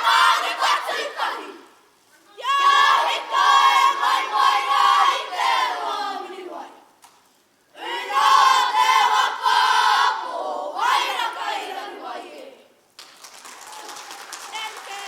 mā te patutahi. Kia hika e mai mai rā i te roa Muriwai. Ura te waka ko Wairaka i raru ai e. Danke.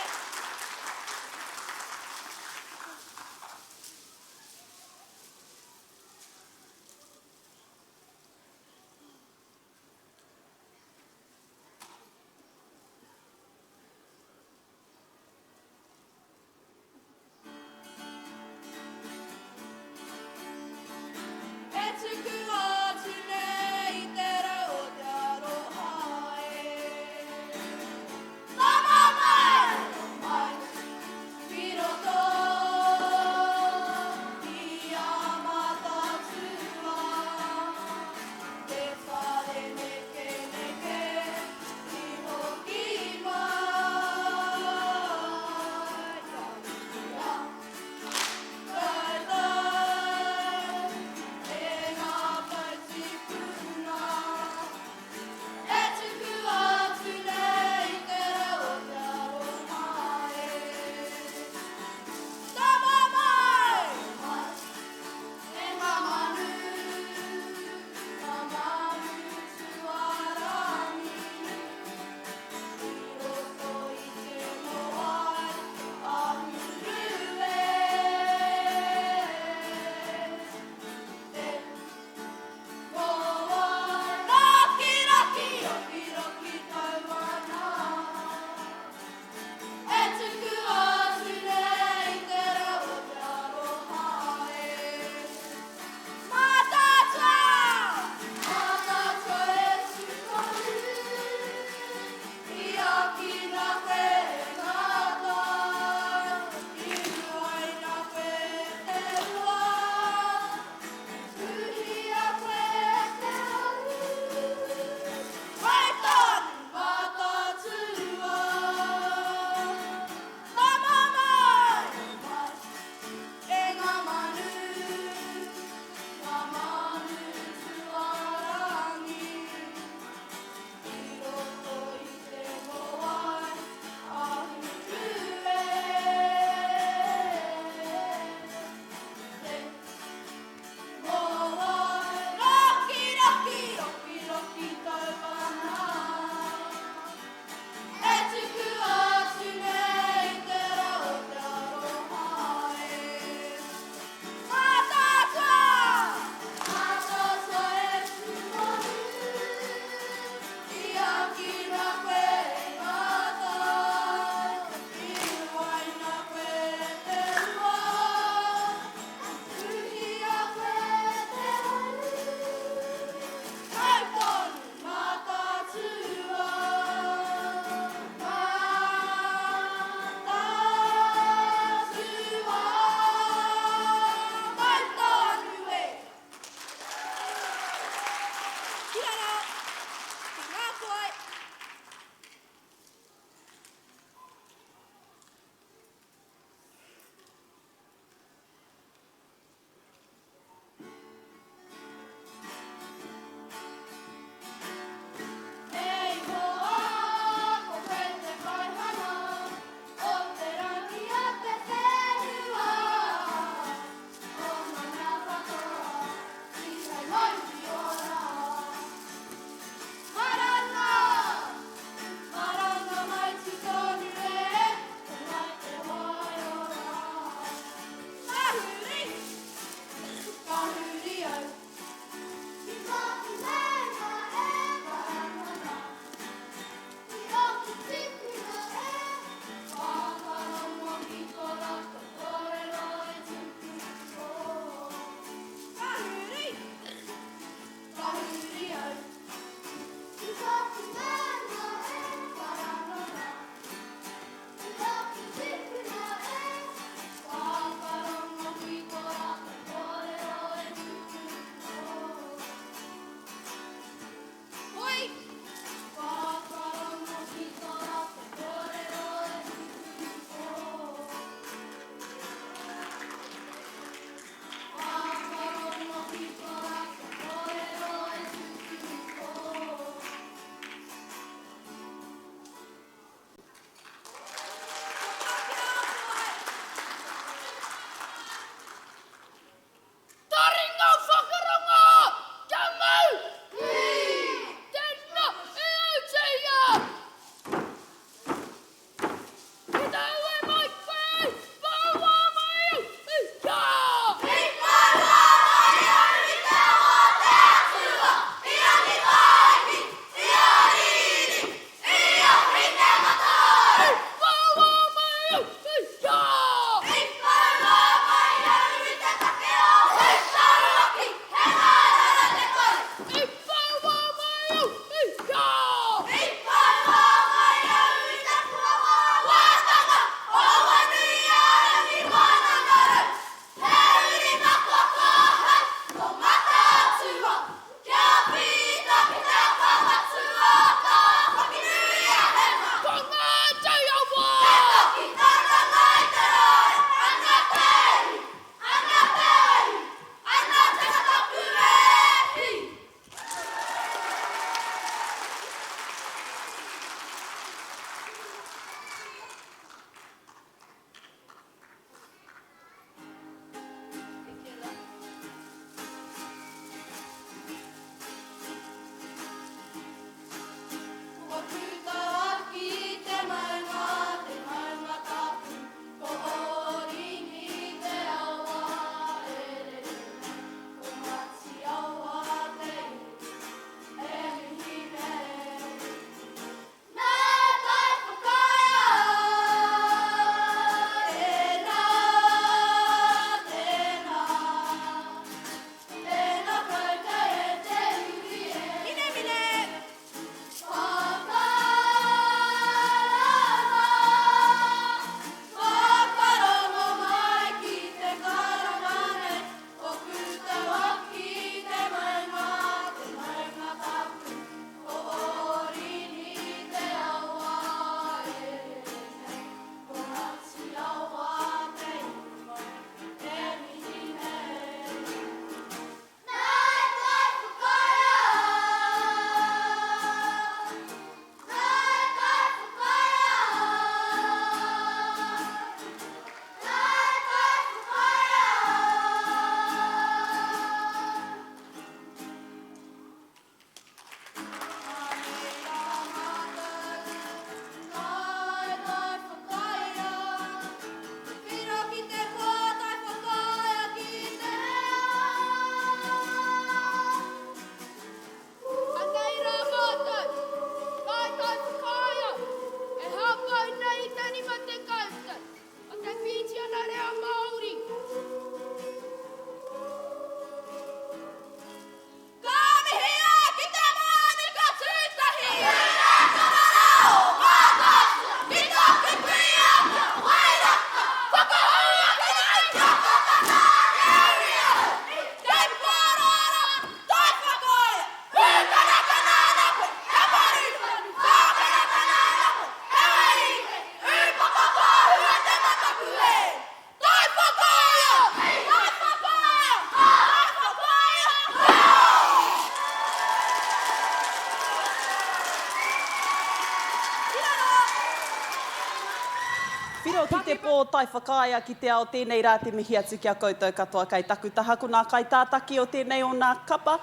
Whiro ki te pō, tai whakaea ki te ao, tēnei rā te mihi atu ki a koutou katoa kei taku taha ko nā kaitātaki o tēnei o nā kapa.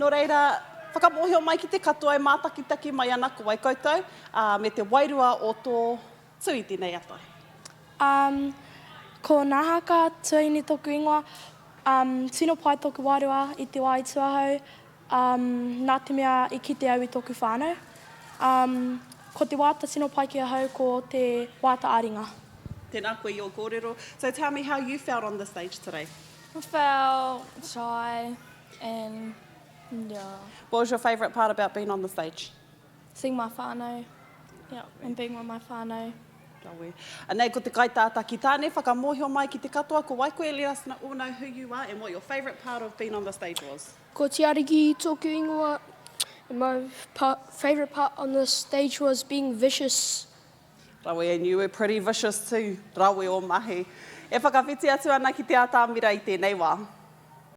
Nō reira, whakamōhio mai ki te katoa e mātakitaki mai ana ko wai koutou, ā, me te wairua o tō tū i tēnei ata. Um, ko Nahaka Tuahine toku ingoa. Um, tino pai toku wairua i te wā i tu ahau, um, nā te mea i kite au i toku whānau. Um, ko te wāta tino pai ki ahau ko te wāta ā-ringa. Tēnā koe i ō kōrero. So tell me how you felt on the stage today. I felt shy and yeah. What was your favourite part about being on the stage? Seeing my whānau, yeah, and being with my whānau. Rawe. Anei ko te kaitātaki tāne, whakamōhio mai ki te katoa ko wai koe, let us all know who you are and what your favourite part of being on the stage was. Ko Tiariki tōku ingoa, and my part, favourite part on the stage was being vicious. Rawe, and you were pretty vicious too. Rawe o mahi. E whakawhiti atu ana ki te atamira i tēnei wā.